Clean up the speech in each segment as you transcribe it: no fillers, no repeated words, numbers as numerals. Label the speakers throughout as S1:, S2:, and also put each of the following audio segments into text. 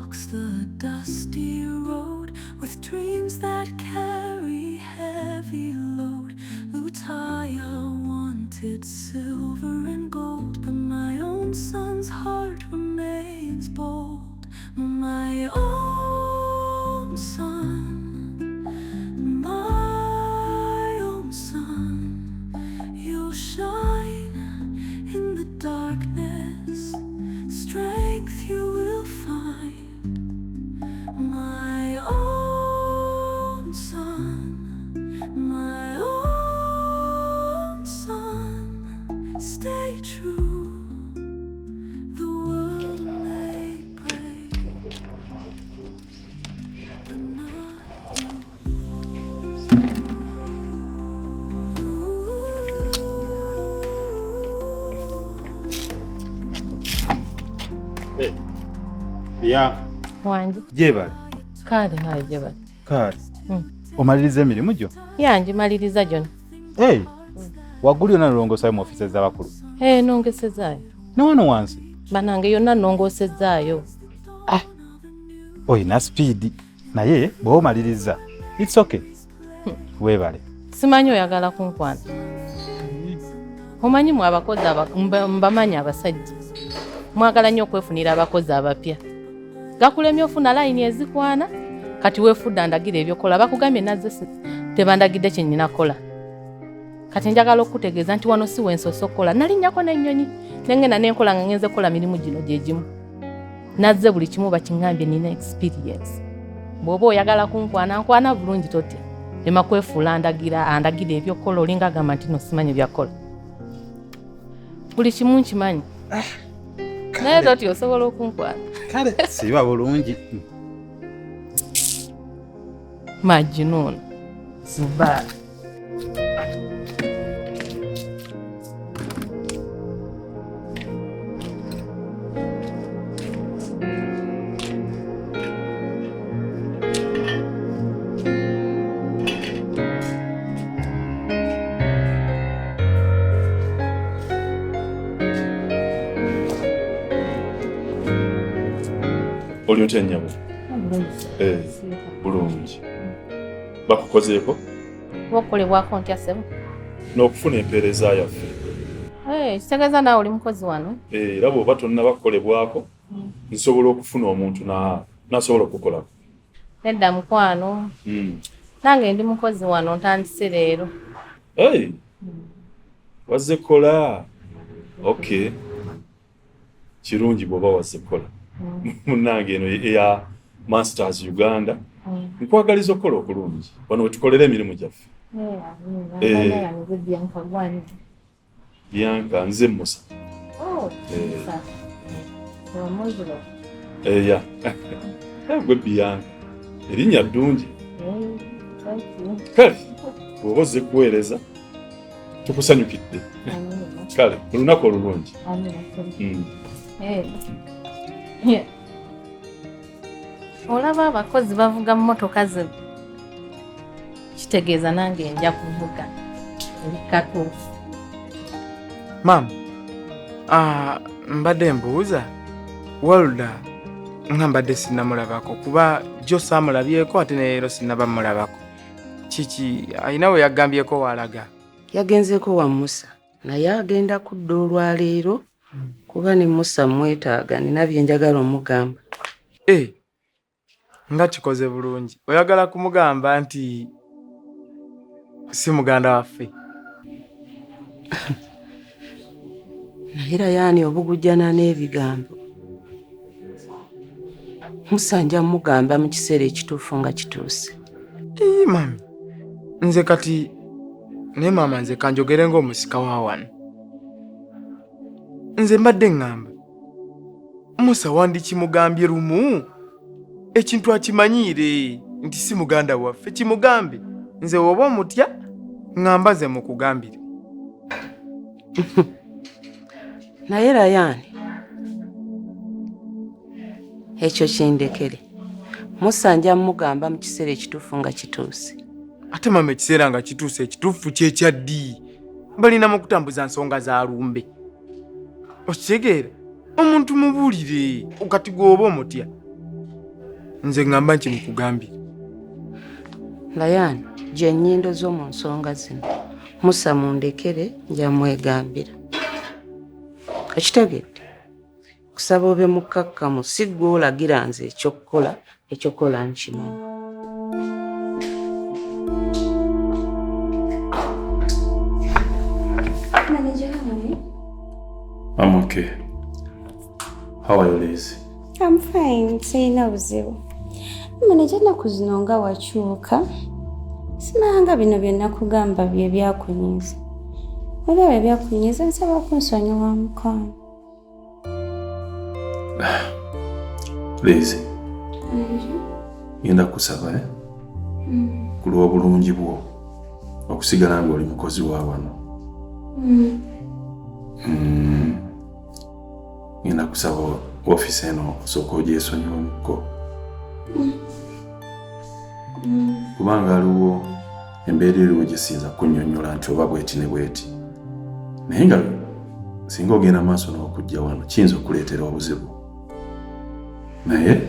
S1: Walks the dusty road with dreams that carry heavy load. Lutaya wanted silver and gold, but my own son's heart remains bold. My own son, my own son, you'll shine in the darkness, strength you will find. My own son, my own son, stay true. The world may break, but not you.
S2: Ya.
S3: Wangi.
S2: Gyebale.
S3: Kale naye gyebale.
S2: Kale. Omaliriza emirimu gyo?
S3: Ya ngimaliriza gyonna.
S2: Hey, waggulu yonna nolongoosayo mu ofiisi z'abakulu?
S3: Eh, nongesezaayo.
S2: Ne wano wansi?
S3: Banange yonna nongoosezaayo.
S2: Ah, olina sipiidi naye bw'oba omaliriza it's okay. Weebale.
S3: Simanyi oyagala kunkwana. Omanyi mwe abakozi mbamanyi abasajja mwagala nnyo okwefunira abakozi abapya. Gakulemye ofuna layini ezikwana kati weefudde andagira ebyokola. Bakugambye nazze tebandagidde kye nnina kukola. Kati njagala okukutegeeza nti wano si wensoose okukola. Nalinnyako n'ennyonyi ne ngenda ne nkola nga ngenze kukola mirimu gino gye gimu. Nazze buli kimu bakiŋŋambye nina experience. Bw'oba oyagala kunkwana nkwana bulungi totya. Lema kwefuula andagira andagira ebyokukola olinga agamba nti no simanyi byakukola. Buli kimu nkimanyi. Naye totya osobola okunkwana.
S2: Kale siba bulungi.
S3: Majnuun. Zubair.
S4: Oli otya nnyabo? Eh, bulungi. Bakukozeeko?
S3: Okukolebwako ntya ssebo?
S4: N'okufuna empeereza yaffe.
S3: Eh, kitegeeza naawe oli mukozi wano?
S4: Eh, era bw'oba tonnaba kukolebwako, nsobola okufuna omuntu n'asobola okukukolako.
S3: Nedda mukwano. Nange ndi mukozi wano ntandise leero.
S4: Hey, wazze kukola? Okay. Kirungi bw'oba wazze kukola. Munnange eno eya Masters Uganda. Nkwagaliza okukola okulungi. Wano we tukolera emirimu gyaffe. Eh. Bianca, nze Musa.
S3: Oh,
S4: Eh.
S3: Musa. Omuziro.
S4: Eya. Gwe Bianca. Erinnya ddungi.
S3: Thank you.
S4: Kale, bw'oba ozze kuweereza, tukusanyukidde. Kale, olunaku olulungi.
S3: Eh. Yeah. Olaba abakozi bavuga mmotoka zino. Kitegeeza nange nja kuvuga. Oli katuufu.
S5: Maama, mbadde mbuuza Walda nga mbadde sinnamulabako kuba jjo saamulabyeko ate ne leero sinnaba mmulabako. Kiki alina we yagambyeko w'alaga?
S6: Yagenzeeko wa Musa naye agenda kudda olwaleero kuba ne Musa mmwetaaga nina bye njagala omugamba.
S5: Eh, nga kikoze bulungi. Oyagala kumugamba nti si muganda waffe?
S6: Naye Rayani obugujjana n'ebigambo. Musa nja mugamba mu kiseera ekituufu nga kituuse.
S5: Ii, mami, nze kati naye maama nze kanjogere ng'omusika wa wano. Nze mbadde ŋŋamba Musa wandikimugambye lumu ekintu akimanyiire nti si muganda waffe kimugambe. Nze woba omutya ŋŋamba nze mukugambire.
S6: Naye Rayani ekyo kindekere. Musa nja mugamba mu kiseera ekituufu nga kituuse.
S5: Ate maama ekiseera nga kituuse ekituufu kyekya ddi? Balina mu kutambuza nsonga za lumbe. Okitegeera? Omuntu mubuulire kati gw'oba omutya. Nze ŋŋamba nti mukugambire.
S6: Layani, gye nnyindo zo mu nsonga zino. Musa mundekere, nja mwegambira. Okitegedde? Kusaba obe mukkakkamu, si ggwe olagira nze ekyokukola, ekyokukola nkimanyi.
S7: Manager, how are you?
S4: I'm okay. How are you, Liz?
S7: I'm fine, sirina buzibu. Manager, ennaku zino nga wakyuka. Simanga bino bye nakugamba bye byakunyiiza. Oba bye byakunyiiza nsaba kunsonyiwa mukwano.
S4: Liz, ngenda kusaba eh? Ku lw'obulungi bwo okusigala ng'oli mukozi wa wano. Ngenda kusaba ofiisi eno osooka ogyesonyiwemuko. Kubanga waliwo embeera eriwo gye siyinza kunnyonnyola nti oba bweti ne bweti. Naye nga singa ogenda maaso n'okujja wano kiyinza okuleetera obuzibu. Naye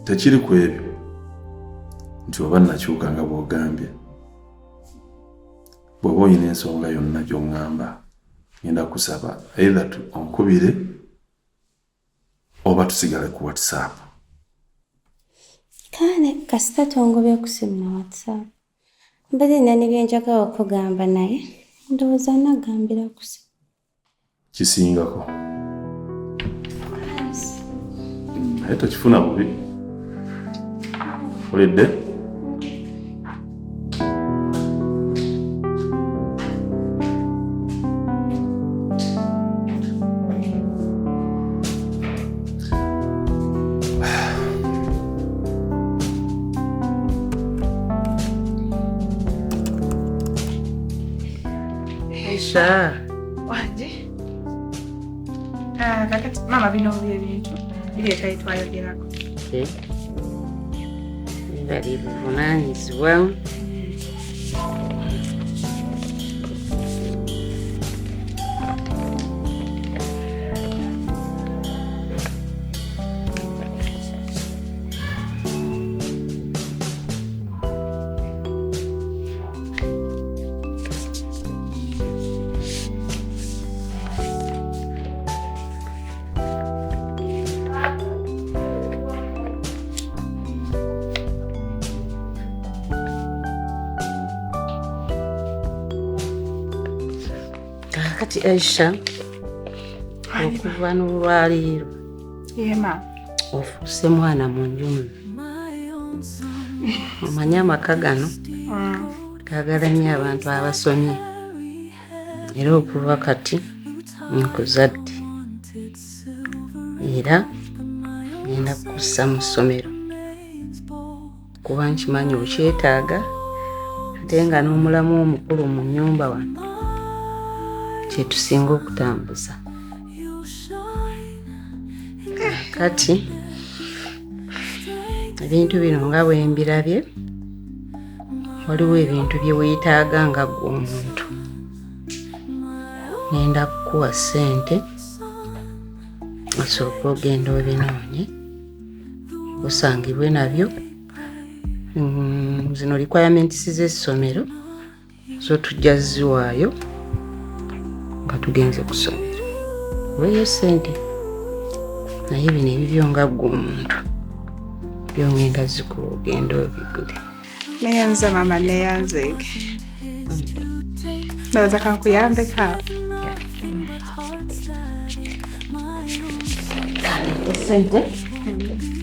S4: tekiri ku ebyo nti oba nakyuka nga bw'ogambye. Bw'oba olina ensonga yonna gy'oŋŋamba, ngenda kusaba either onkubire oba tusigale ku WhatsApp.
S7: Kale kasita tongobye ku simu na WhatsApp. Mbadde nina ne bye njagala okugamba naye ndowooza nagambira ku simu.
S4: Kisingako. Naye tokifuna bubi. Olidde?
S6: Aisha.
S8: Wangi. Ah, kakati maama bino bye bintu biri etwali twayogerako.
S6: Okay. Bali buvunaanyizibwa. Kaakati Aisha, okuva n'olwaleero
S8: Ye maama.
S6: ofuuse mwana mu nju muno. Omanyi amaka gano gaagala nnyo abantu abasomye, era okuva kati nkuzadde era ngenda kukussa mu ssomero kuba nkimanyi okyetaaga, ate nga n'omulamu omukulu mu nnyumba wano kye tusinga okutambuza. Kati ebintu bino nga bwe mbirabye, waliwo ebintu bye weetaaga nga ggwe omuntu. Ngenda kukuwa ssente osooke ogenda obinoonye osangibwe nabyo. Zino requirements z'essomero zo tujja ziwaayo nga tugenze ku ssomero. Weeyo ssente, naye bino ebibyo nga ggwe omuntu byo ngenda zikuwa ogenda obigule.
S8: Neyanza maama, neyanzeege. Ndowooza kankuyambeko awo.
S6: Kaleete ssente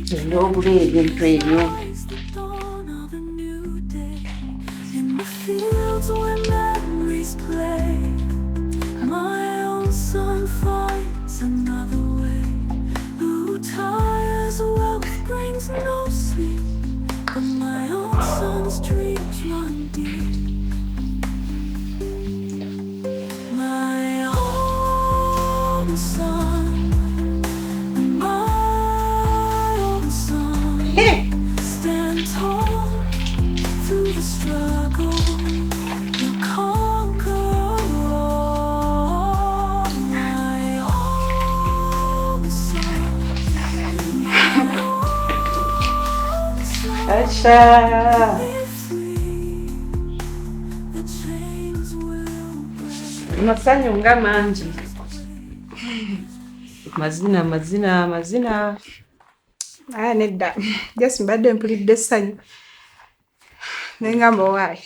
S6: genda ogule ebintu ebyo.
S1: In the fields where memories play, my own son finds another way. Who tires wealth brings no sleep, but my own son's dreams run deep. My own son, my own son,
S6: Asha. Amasanyu nga mangi. Mazina, mazina, mazina.
S8: Aya nedda. Just mbadde mpulidde essanyu. Ne ngamba owaaye.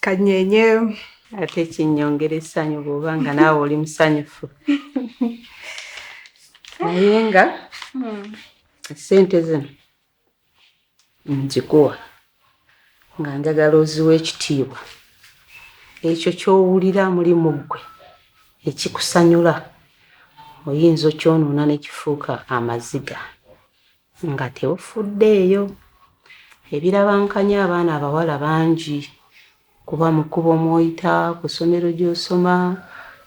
S8: Kanyenye.
S6: Ate kinnyongera essanyu bw'oba nga naawe oli musanyufu. Naye nga ssente zino nzikuwa nga njagala oziwe ekitiibwa. Ekyo ky'owulira muli mu ggwe ekikusanyula oyinza okyonoona ne kifuuka amaziga nga tewufuddeeyo. Ebirabankanya abaana abawala bangi kuba mu kkubo mw'oyita, ku ssomero gy'osoma,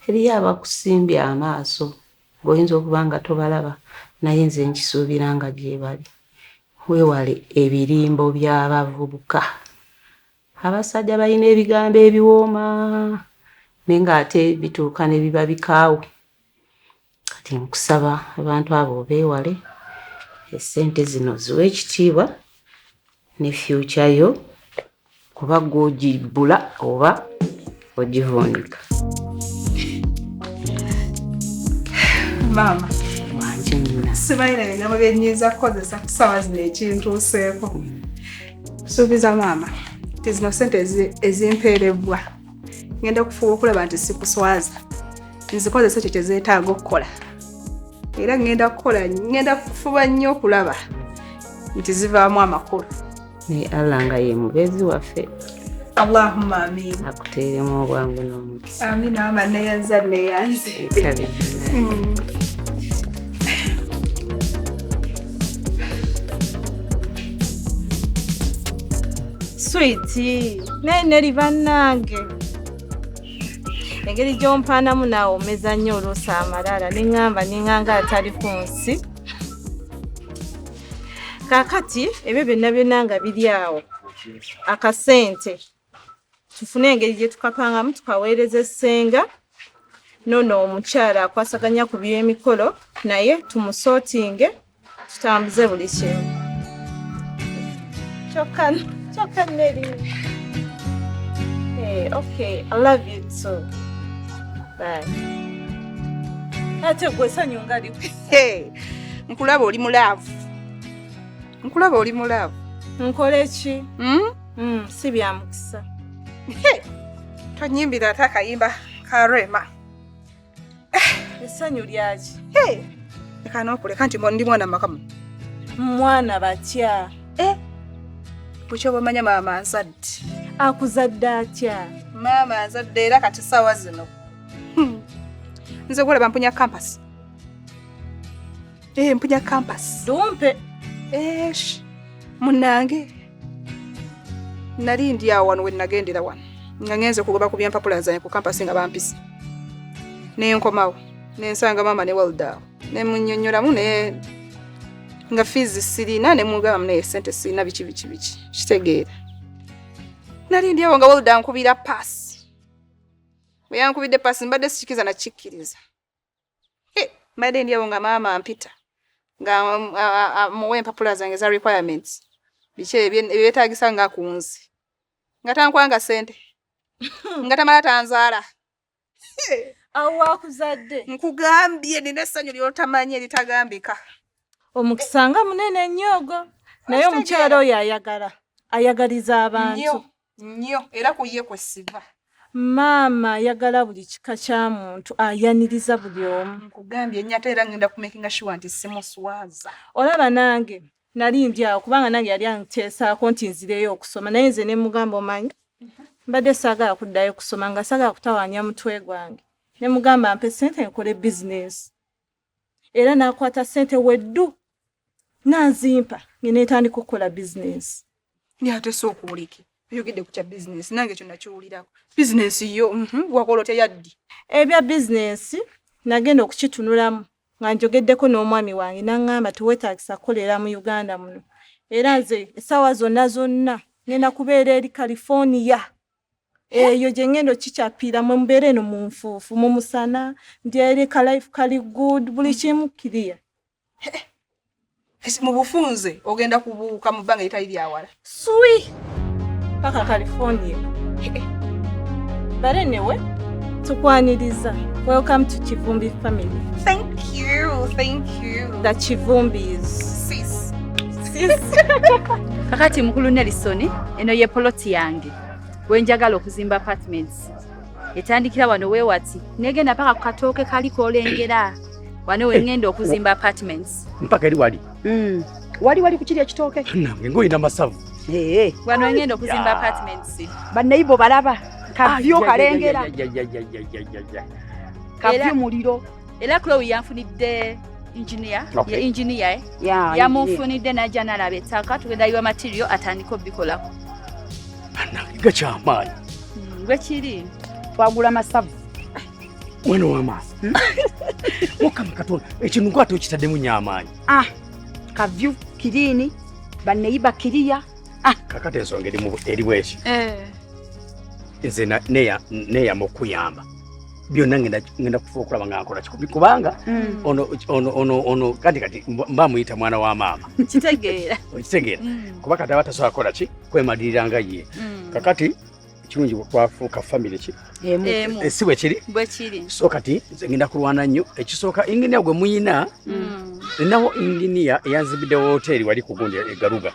S6: eriyo abakusimbye amaaso ng'oyinza okuba nga tobalaba naye nze nkisuubira nga gye bali. Weewale ebirimbo by'abavubuka. Abasajja balina ebigambo ebiwooma naye ng'ate bituuka ne biba bikaawu. Kati nkusaba abantu abo obeewale, essente zino oziwe ekitiibwa ne future yo kuba ggwe ogibbula oba ogivuunika.
S8: Maama.
S6: Wangi nnyina.
S8: Simanyi na bigambo bye nnyinza kukozesa ku ssaawa zino ekintuuseeko. Suubiza maama nti zino ssente ezimpeerebbwa ngenda kufuba okulaba nti sikuswaza, nzikozesa ekyo kye zeetaaga okukola. Era ngenda kufuba nnyo okulaba nti zivaamu amakulu.
S6: Ne Allah nga ye mubeezi waffe.
S8: Allahumma amiin.
S6: Akuteeremu obwangu n'omukisa.
S8: Amiina maama, neeyanza neeyanze.
S6: Kale.
S9: Sweetie, naye Neri bannange. Engeri gy'ompaanamu naawe omeza nnyo oluusi amalala ne ŋŋamba ninganga atali ku nsi. Kaakati ebyo byonna byonna nga biri awo, akasente tufune engeri gye tukapangamu tukaweereza essenga, n'ono omukyala akwasaganya ku by'emikolo naye tumusootinge tutambuze buli kimu. Kyokka Neri. Hey, okay, I love you too. Bye. Ate gwe essanyu nga
S8: Hey, nkulaba oli mu love. Nkulaba oli mu love.
S9: Nkole ki? Si bya mukisa.
S8: Hey, tonyimbira ate akayimba ka Rema.
S9: Essanyu lyaki?
S8: Hey, leka n'okuleka nti ndi mwana maka muno.
S9: Mwana batya?
S8: Bukya obamanya maama nzadde.
S9: Akuzadde atya?
S8: Maama nzadde era kati ssaawa zino. Nze gwolaba mpunya campus. Mpunya campus.
S9: Lumpe.
S8: Esh, munnange. Nali ndi awo wano we nagendera wano. Nga ngenze okugoba ku by'empapula zange ku campus nga bampise. Ne nkomawo. Ne nsanga maama ne Walda awo. Ne munnyonnyolamu ne nga fees sirina ne mugamba munaye ssente sirina biki biki biki. Kitegeera. Nali ndi awo nga Walda ankubira pass. Bwe yankubidde pass mbadde sikikiza na kikkiriza. Mbadde ndi awo nga maama ampita. Nga muwe empapula zange za requirements. Biki ebyetaagisa nga kunze. Nga tankwanga ssente. Nga tamala tanzaala.
S9: Awo wakuzadde.
S8: Nkugambye nina essanyu ly'otamanyi eritagambika.
S9: Omukisa nga munene nnyo ogwo. Naye omukyala oyo ayagala. Ayagaliza abantu.
S8: Nnyo, nnyo era ku ye kwe siva.
S9: Maama ayagala buli kika kya muntu, ayaniriza buli omu.
S8: Nkugambye nnyo ate era ngenda kumakinga sure nti simuswaza.
S9: Olaba nange nali ndi awo kubanga nange yali anteesaako nti nzireyo okusoma naye nze ne mugamba omanyi mbadde saagala kuddayo kusoma nga saagala kutawaanya mutwe gwange. Ne mugamba mpe ssente nkole bizinensi. Era n'akwata ssente weddu n'azimpa nge neetandika okukola bizinensi.
S8: Naye ate sooka oleke. Oyogedde ku kya bizinensi nange ekyo nakiwulirako. Bizinensi yo wakola otya yaddi?
S9: Ebya bizinensi nagenda okukitunulamu nga njogeddeko n'omwami wange n'aŋŋamba teweetaagisa kukolera mu Uganda muno. Era nze essaawa zonna zonna ngenda kubeera eri California. Eyo gye ngenda okukikyapiira mwe mubeere eno mu nfuufu mu musana ndi eri ka life kali good buli kimu clear.
S8: Mu bufunze ogenda kubuuka mu bbanga eritali lyawala.
S9: Swi paka California. But anyway, tukwaniriza. Welcome to Kivumbi family.
S8: Thank you, thank you.
S9: The Kivumbis.
S8: Sis.
S9: Sis.
S10: Kakati mukulu Nelson, eno ye poloti yange wenjagala okuzimba apartments. Etandikira wano weewati negenda paka ku katooke kali kolengera wano wengenda okuzimba apartments.
S11: Mpaka eri wali.
S12: Wali wali ku kiri ekitooke.
S11: Nange ng'olina masavu.
S12: Ee.
S10: Wano wengenda okuzimba apartments.
S12: Banneibo balaba kavyo kalengera.
S11: Ya.
S12: Kavyo muliro.
S10: Era Chloe yanfunidde engineer.
S11: Okay.
S10: Ye engineer eh?
S12: Ya,
S10: yamunfunidde najja n'alaba ettaka tugenda yiwa material atandika obikolako.
S11: Nange nga kyamaanyi.
S10: Gwe kiri.
S12: Twagula masavu.
S11: Mwana w'amaaso. Mukama Katonda, ekintu nkwate okitaddemu nnyo amaanyi.
S12: Ah, kavyu kirini banneyiba kiriya.
S11: Kakati ensonga eri bweki. Nze neeyama okuyamba. Byonna ngenda kufa okulaba nga nkola kikubi kubanga ono ono ono ono kati kati mba muyita mwana wa maama.
S10: Kitegeera.
S11: Okitegeera. Kuba kati aba tasobola kukola ki kwemalirira nga ye. Kakati ekirungi bwe twafuuka family ki?
S10: Emu.
S11: Si bwe kiri?
S10: Bwe kiri.
S11: So kati nze ngenda kulwana nnyo. Ekisooka inginiya gwe muyina, ninawo inginiya eyanzimbidde woteeri wali ku gundi e Garuga.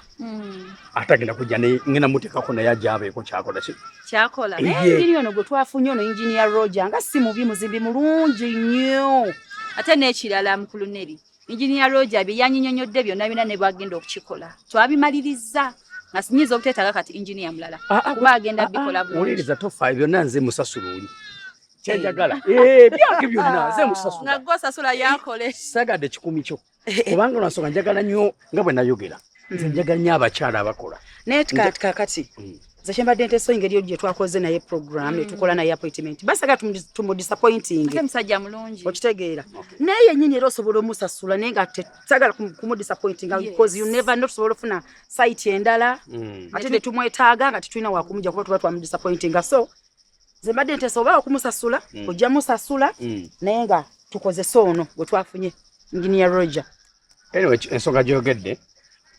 S11: Ate agenda kujja ne ngenda muteekako naye ajja abeeko kyakola ki?
S10: Kyakola.
S12: Naye engineer ono gwe twafunye ono engineer Roger nga si mubi muzimbi mulungi nnyo.
S10: Ate n'ekirala mukulu Neri, engineer Roger bye yanyinyonnyodde byonna byonna ne bwagenda okukikola. Twabimalirizza. Nga sinyiza obuteetaaga kati engineer mulala. Kuba agenda bikola bulungi.
S11: Wuliriza tofa byonna nze musasula oli. Kyenjagala. Byange byonna nze musasula.
S10: Nga gwe osasula yakole.
S11: Sagadde kikumi kyo. Kubanga olwansonga njagala nnyo nga bwe nayogera. Nze njagala nnyo abakyala abakola.
S12: Naye kakati nze kye mbadde nteesa engeri gye twakoze naye program ne tukola naye appointment. Basaga tumudisappointing.
S10: Ate musajja mulungi.
S12: Okitegeera. Naye yennyini era osobola omusasula naye nga tetagala kumudisappointing because you never know tusobola ofuna site endala. Ate ne tumwetaaga nga tetulina wakumujja kuba tuba twamudisappointinga. So nze mbadde nteesa oba okumusasula ojja musasula naye nga tukozese ono gwe twafunye Engineer Roger.
S11: Anyway, ensonga gy'oyogedde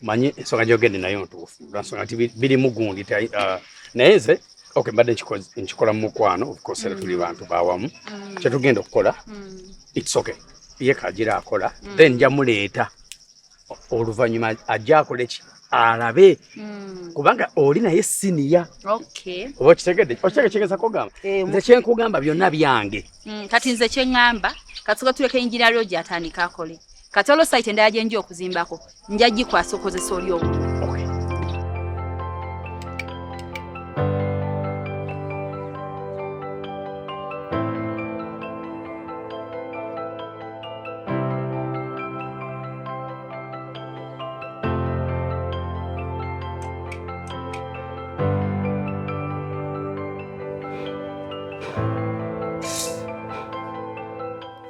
S11: manyi ensonga gy'oyogedde nayo ntuufu. Lwansonga nti birimu gundi naye nze okay mbadde nkikola mu mukwano of course era tuli bantu bawamu. Kye tugenda okukola it's okay. Ye kagira akola then nja muleeta oluvannyuma ajja akole ki alabe kubanga oli naye siniya.
S10: Okay.
S11: Oba okitegedde okitegekeza kugamba nze kye nkugamba byonna byange.
S10: Kati nze kye ŋŋamba katuka tuleke Engineer Roger atandike akole. Kati olwo site endala gye nja okuzimbako nja gikwasa okozesa oli omu.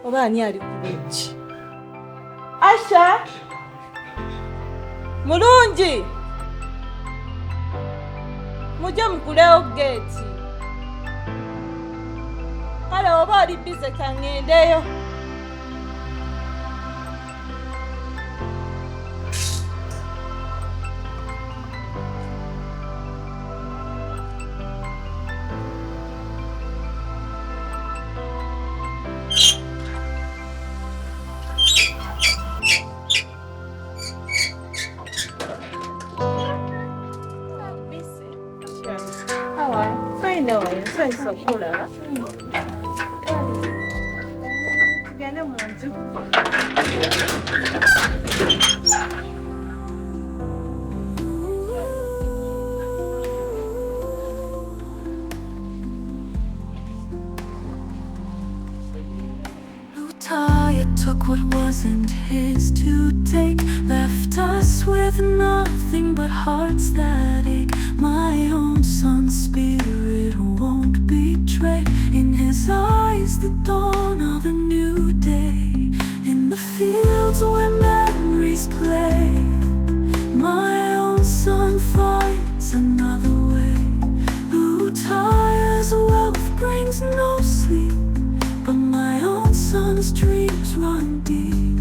S9: Oba ani ali ku luggi? Asha! Mulungi! Mujje mugulewo geeti. Kale oba oli bize ka ŋŋendeyo. Tugende mu nju.
S1: Lutaya took what wasn't his to take, left us with nothing but hearts that ache. My own son's spirit won't betray. In his eyes, the dawn of a new day. In the fields where memories play, my own son finds another way. Lutaya's wealth brings no sleep, but my own son's dreams run deep.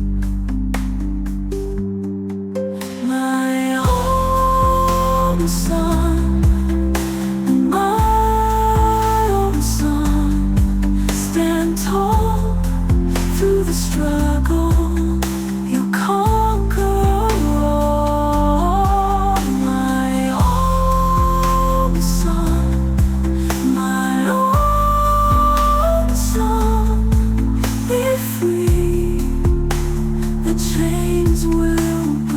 S1: Dreams will